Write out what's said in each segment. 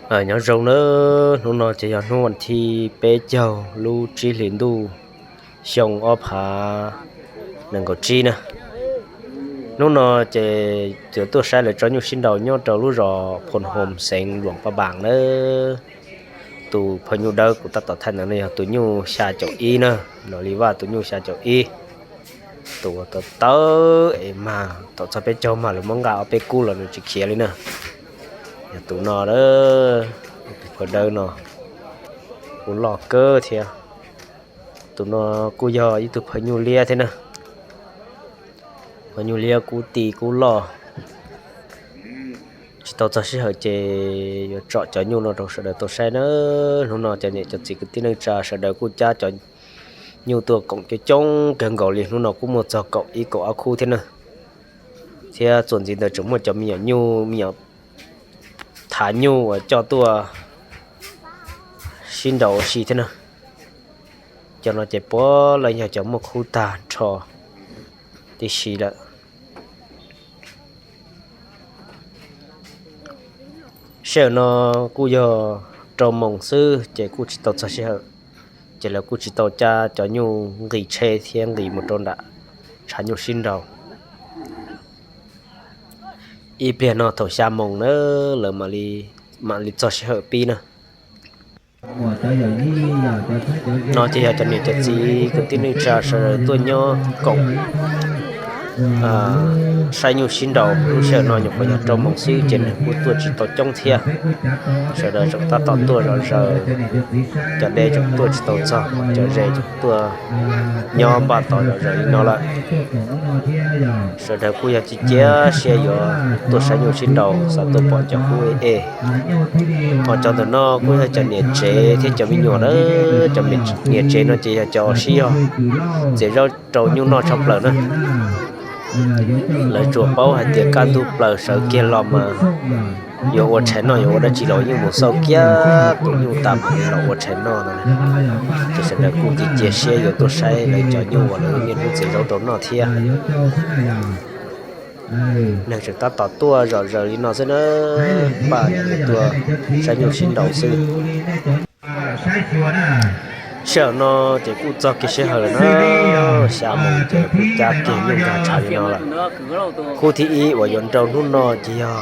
Nyob zoo nawb, hnub no ces yog hnub vas thib peb caug lub tsib hlis ntuj xyoo ob phav nees nkaum tsib na. Hnub no ces yuav tuaj saib lawv tso nyuj sib nraus nyob rau lub zos Phoos Hoos xeev Luam Paj Npaas nawb. Tus phaj nyuj dawb kuv tab tom thaij ntawd no yog tus nyuj xya caum ib na, Nom Lis Vaj tus nyuj xya caum ib. Tus uas tawv tawv es mag tom txog peb caug mag lawv muab nqa ob peb kub los nws tsis khiav li na. Yog tus no, tus phaj dawb no kuj loj kawg thiab. Tus no kuj yog ib tug phaj nyuj liab thiab na. Phaj nyuj liab kub ti kub loj. Tsis tau txog sij hawm ces yuav tsom cov nyuj no rau sawv daws tau saib na. Hnub no cov niam cov txiv kwv tij neej tsa sawv daws kuj cab cov nyuj tuaj koom coob coob kawg nkaus li, hnub no kuj muaj txog kaum ib kaum ob khub thiab na. Thiab txuas ntxiv ntawd tseem muaj cov me nyuam nyuj, me nyuam thav nyuj uas coj tuaj sib nraus ua si thiab na. Cov no ces puav leej yog cov muaj khub tag nrho tib si lawm. Sij hawm no kuj yog rau moos xwb ces kuj tsis tau txog sij hawm, ces lawv kuj tsis tau cab cov nyuj nqis tsheb thiab nqis mus rau nram tshav nyuj sib nraus. Ib pliag no thaum xya moos na lawv mam li txog sij hawm pib na. No ces yog cov niam cov txiv kwv tij neej tsa sawv daws tuaj nyob koom saib nyuj sib nraus. Lub sij hawm no nyuam qhuav yog rau moos xwb ces neeg kuj tuaj tsis tau coob thiab. Sawv daws tseem tab tom tuaj zom zaws, cov deb tseem tuaj tsis tau txog, cov ze tseem tuaj nyob npaj tos zom zaws li no lawm. Sawv daws kuj yog cia cia siab yuav tuaj saib nyuj sib nraus, xav tuaj pom cov kub ej ej. Ho cov ntawm no kuj yog cov niam tsev thiab cov me nyuam na. Cov niam tsev no ces yog cov sib yog txiav zaub rau nyuj noj tshaj plaws na. Lawv tsuas paub hais tias kaj ntug plaws sawv kiag los mas yuav ua tshais noj yuav ua dab tsi los yeej mus xauj kiag tus nyuj tas mam li los ua tshais noj no. Ces sawv daws kuj cia cia siab yuav tuaj saib lawv cov nyuj uas lawv niaj hnub txiav zaub rau noj thiab. Neeg tseem tab tom tuaj zom zaws li no xwb na, npaj yuav tuaj saib nyuj sib nraus xwb. Sij hawm no ces kuj txog kiag sij hawm lawm na, xya moos ces kuj cab kiag nyuj nkag tshav li no lawm. Khub thib ib uas yuav nraus hnub no ces yog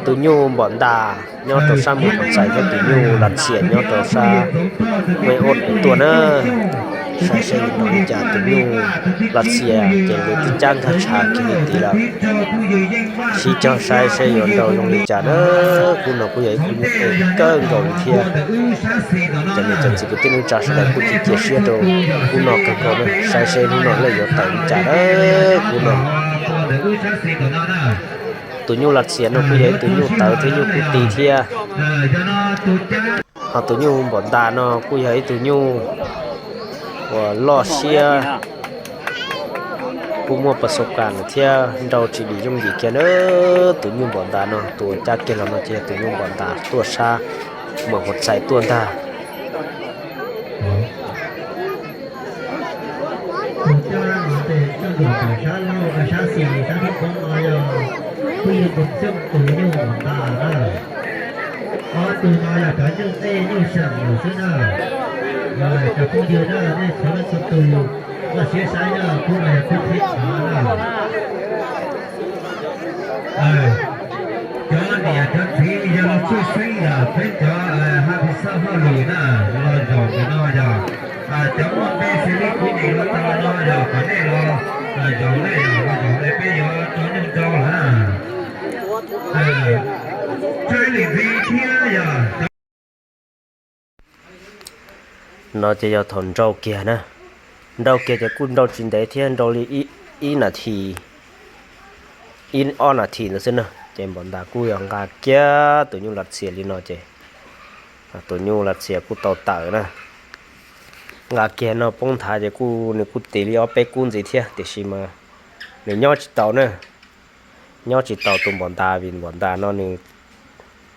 tus nyuj npom ntas nyob rau sab Muas Hauv Txais thiab tus nyuj Lav Txhias nyob rau sab Muas Ub tuaj na. Saib seb yuav nraus li cas, tus nyuj Lav Txhias ces lawv twb cab nkag tshav kiag li tid lawm. Sib cog saib seb yuav nraus zoo li cas na. Khub no kuj yog ib khub nyuj qes kawg nkaus li thiab. Cov niam cov txiv kwv tij neej tsa sawv daws kuj cia cia siab rau khub no kawg nkaus na, saib seb hnub no lawv yuav tawm li cas na. Khub no tus nyuj Lav Txhias no kuj yog ib tug nyuj tawv thiab nyuj kuj ti thiab. Ho tus nyuj npom ntas no kuj yog ib tug nyuj uas loj siab, kuj muaj pas xo kas lawm thiab nrau tsis dim yooj yim kiag na. Tus nyuj npom ntas no tus uas cab kiag los no ces yog tus nyuj npom ntas tuaj sab Muas Hauv Txais tuaj ntag. Tus coj no ces coj ntawm sab laug, sab xis, sab thib poob no yog phooj ywg Npus Xyooj tus nyuj npom ntas na. Ob tug no yog cov nyuj tej nyuj seem lawm xwb na. Cov phooj ywg na, nej txhua leej txhua tus muaj siab saib na, khub no yog khub thib phav na. Cov niam cov txiv yog los tsuj xeeb yog peb cov ha pis xoj hauj lwm na, los zaum ntawm no yog cov muaj npe xws li kuv niam los tau no yog kom nej los zaum na, los zaum na peb yuav tso nyuj nrau lawm na. Tsaib li ntxiv thiab yog no ces yog thaum nrau kiag na. Nrau kiag ces kuj nrau tsis ntev thiab, nrau li ib nas this, ib ob nas this ntawd xwb na ces npom ntas kuj yog nqa kiag tus nyuj Lav Txhias li no ces tus nyuj Lav Txhias kuj tau tawm na. Nqa kiag no poob nthav ces kuj nws kuj tis li ob peb kub ntxiv thiab, tiam sis mas nws nyob tsis tau na. Nyob tsis tau tus npom ntas vim npom ntas no nws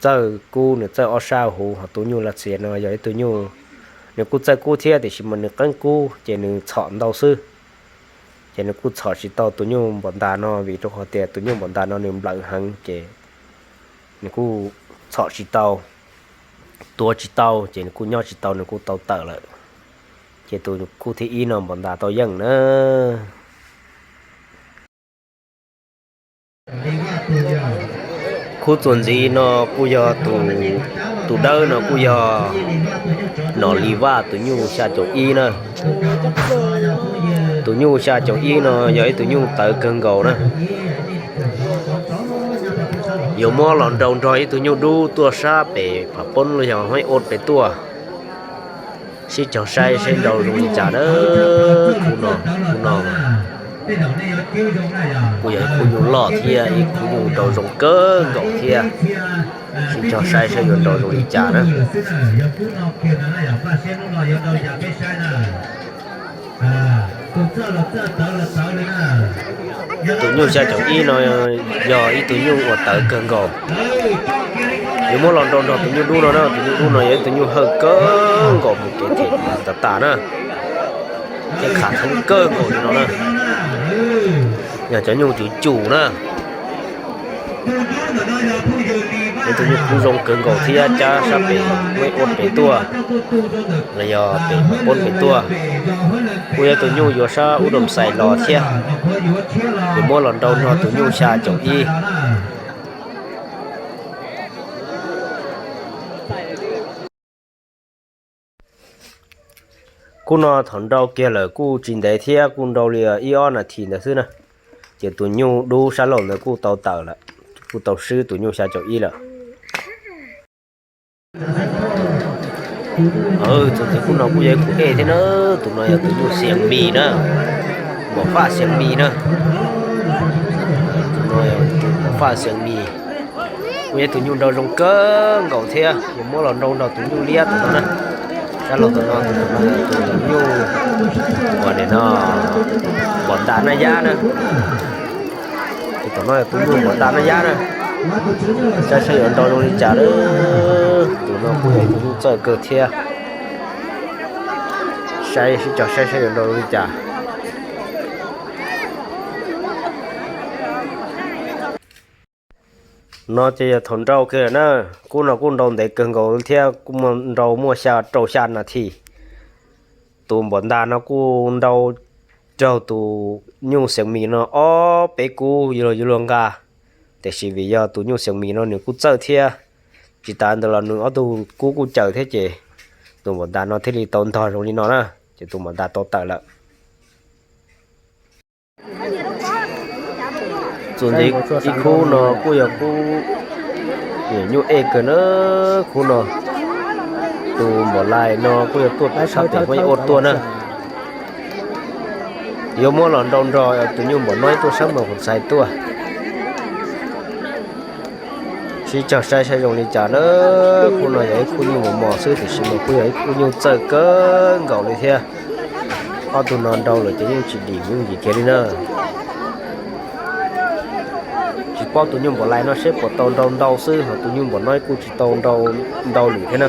txawj kub, nws txawj ob sab huv, ho tus nyuj Lav Txhias no yog ib tug nyuj, nws kuj txawj kub thiab tiam sis mas nws qeeb kub ces nws txhom ntau xwb. Ces nws kuj txhom tsis tau tus nyuj npom ntas no vim rau qhov tias tus nyuj npom ntas no nws nplawm heev ces nws kuj txhom tsis tau. tuav tsis tau ces nws kuj nyob tsis tau, nws kuj tau tawm lawm. Ces tus khub thib ib no Npom Ntas tau yeej na. Khub txuas ntxiv no kuj yog tus, tus dawb no kuj yog Nom Lis Vaj tus nyuj xya caum ib na. Tus nyuj xya caum ib no yog ib tug nyuj tawv kawg nkaus na. Yuav muab los nrau nrog ib tug nyuj dub tuaj sab pem Pham Poob los yog Huaib Ua pem tuaj. Sib cog saib seb nrau zoo li cas na. Khub no, khub no kuj yog ib khub nyuj loj thiab ib khub nyuj nrau zoo kawg nkaus thiab. Sib cog saib saib yuav nrau zoo li cas na. Tus nyuj xya caum ib no yog ib tug nyuj uas tawv kawg nkaus. Yuav muab los nrau nrog tus nyuj dub no na, tus nyuj dub no yog ib tug nyuj hawj kawg nkaus mus kev them tas tas na, thiab khav thoob kawg nkaus li no na. Yog cov nyuj cum cum na. Yog tus nyuj kub zoo kawg nkaus thiab cab sab pem Huaib Ua pem tuaj los yog pem Pham Poob pem tuaj. Kuj yog tus nyuj yuav sab ub Doos Xais los thiab. Yuav muab los nrau nrog tus nyuj xya caum ib. Khub no thaum nrau kiag lawm kuj tsis ntev thiab, kuj nrau li ib ob nas this ntawd xwb na, ces tus nyuj dub sab laug ntawd kuj tau tawm lawm, kuj tau swb tus nyuj xya caum ib lawm. Txuas ntxiv khub no kuj yog ib khub ej thiab na, tus no yog tus nyuj Xias Mis na, Npom Faj Xias Mis na. Tus no yog Npom Faj Xias Mis, kuj yog tus nyuj nrau zoo kawg nkaus thiab, yuav muab los nrau nrog tus nyuj liab tom no na. Sab laug tom no, tus tom no yog tus nyuj uas nim no Npom Ntas Naj Yab na. Tus tom no yog tus nyuj Npom Ntas Naj Yab na. Saib saib yuav nrau zoo li cas na. Tus no kuj yog tus nyuj txawj kawg thiab. Saib sib cog saib saib yuav nrau zoo li cas. No ces yog thaum nrau kiag lawm na, khub no kuj nrau ntev kawg nkaus thiab, kuj nrau muaj xya rau xya nas this. Tus Npom Ntas no kuj nrau raug tus nyuj Xias Mis no ob peb kub yuav luag yuav luag nqa, tiam sis vim yog tus nyuj Xias Mis no nws kuj txawj thiab, tsis tas ntawd los nws ob tug kub kuj cawm thiab ces tus Npom Ntas no thiaj li tau ntog zoo li no na, ces tus Npom Ntas tau tawm lawm. Txuas ntxiv ib khub no kuj yog khub nyuj ej kawg na, khub no tus Npom Lais no kuj yog tuaj sab pem Huaib Ua tuaj na. Yuav muab los nrau nrog tus nyuj Npom Noib tuaj sab Mas Pus Txais tuaj. Sib cog saib saib zoo li cas na. Khub no yog ib khub nyuj mos mos xwb tiam sis mas kuj yog ib khub nyuj txawj kawg nkaus li thiab. Ob tug no nrau lawm ces yeej tsis dim yeej dim kiag li na. Tsis paub tus nyuj Npom Lais no seb puas tau nrau ntau xwb, ho tus nyuj Npom Noib kuj tsis tau nrau ntau lwm thiab na.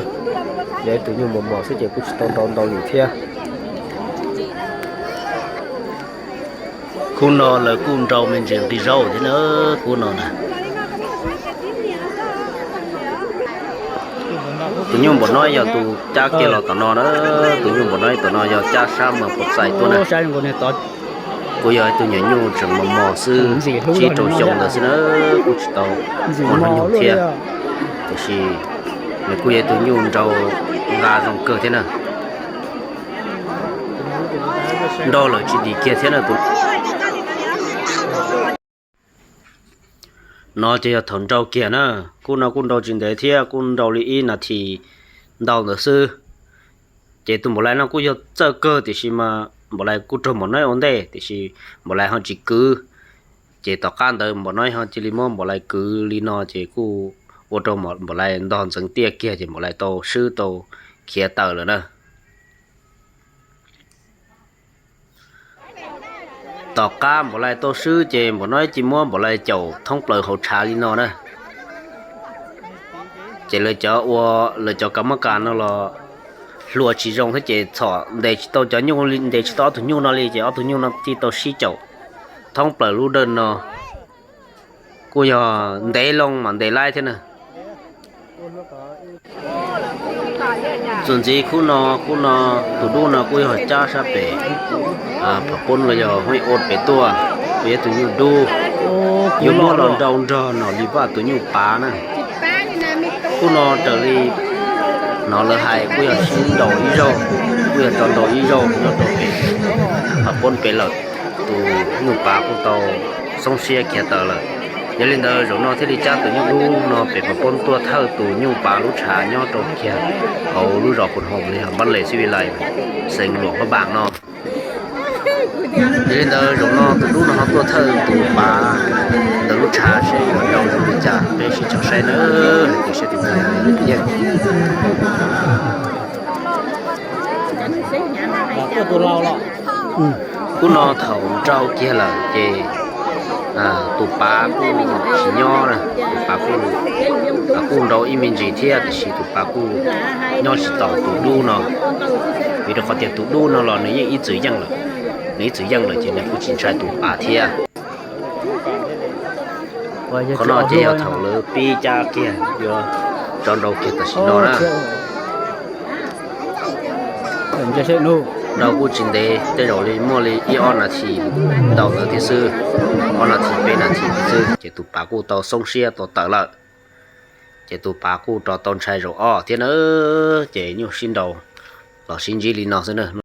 Yog ib tug nyuj mos mos xwb ces kuj tsis tau nrau ntau lwm thiab. Khub no lawv kuj nrau me ntsis nqi zaub thiab na, khub no na. Tus nyuj Npom Noib yog tus cab kiag los tom no na, tus nyuj Npom Noib tom no yog cab sab Mas Pus Txais tuaj na. Kuj yog ib tug nyuam nyuj tseem mos mos xwb, tsib rau xyoo ntawd xwb na, kuj tsis tau muaj hnub nyoog thiab. Tiam sis nws kuj yog ib tug nyuj nrau nqa zoo kawg thiab na. Nrau lawm tsis dim kiag thiab na tus. No ces yog thaum nrau kiag na, khub no kuj nrau tsis ntev thiab, kuj nrau li ib nas this ntau ntawd xwb. Ces tus Npom Lais no kuj yog txawj kawg tiam sis mas Npom Lais kuj raug Npom Noib ua ntej tiam sis Npom Lais ho tsis kwv. Ces tom qab ntawd Npom Noib ho cia li muab Npom Lais kwv li no ces kuj ua rau Npom Lais ntog ntxeev tiaj kiag ces Npom Lais tau swb tau khiav tawm lawm na. Tom qab Npom Lais tau swb ces Npom Noib cia muab Npom Lais caum thoob plaws hauv tshav li no na. Ces lawv cov ua, lawv cov kas mab kas no los hlua tsis zoo thiab ces txhom ntes tsis tau cov nyuj, ntes tsis tau ob tug nyuj no li ces ob tug nyuj no thiaj tau sib caum thoob plaws lub dawj no. Kuj yog ntev loo mas ntev laib thiab na. Txuas ntxiv khub no, khub no tus dub no kuj yog cab sab pem Pham Poob los yog Hmoob Ua pem tuaj, kuj yog tus nyuj dub, yuav muab los nrau nrog Nom Lis Vaj tus nyuj pav na. Khub no raws li hnov lawv hais kuj yog sib nrau ib zaug, kuj yog tso nrau ib zaug nyob rau pem Pham Poob pem lawm. Tus nyuj pav kuj tau xoob siab khiav tawm lawm. Yog li ntawd zaum no thiaj li cab tus nyuj dub no pem Pham Poob tuaj thawj tus nyuj pav lub tshav nyob rau kiag hauv lub zos Phu Hoos li hauv npab les xib vi lais xeev Luam Phaj Npaas no. Yog li ntawd zaum no tus dub no ho tuaj thawj tus pav ntawm lub tshav seb yuav nrau zoo li cas peb sib cog saib nawb. Ces seb tus yeej Khub no thaum nrau kiag lawm ces tus pav kuj tsis nyob na, tus pav kuj nrau ib me ntsis thiab tiam sis tus pav kuj nyob tsis taus tus dub no, vim rau qhov tias tus dub no los nws yeej ib txwm yeej lawm, nws ib txwm yeej lawm ces nws kuj tsis ntshai tus pav thiab. Qhov no ces yog thaum lawv pib cab kiag yuav tso nrau kiag tam sim no na. Nrau kuj tsis ntev, tej zaum li muaj li ib ob nas this ntau ntawd thiab xwb, ob nas this peb nas this thiab xwb ces tus pav kuj tau xoob siab tau tawm lawm. Ces tus pav kuj rov tau ntshai zaum ob thiab na. Ces nyuj sib nrau los sib ntsib li no xwb na.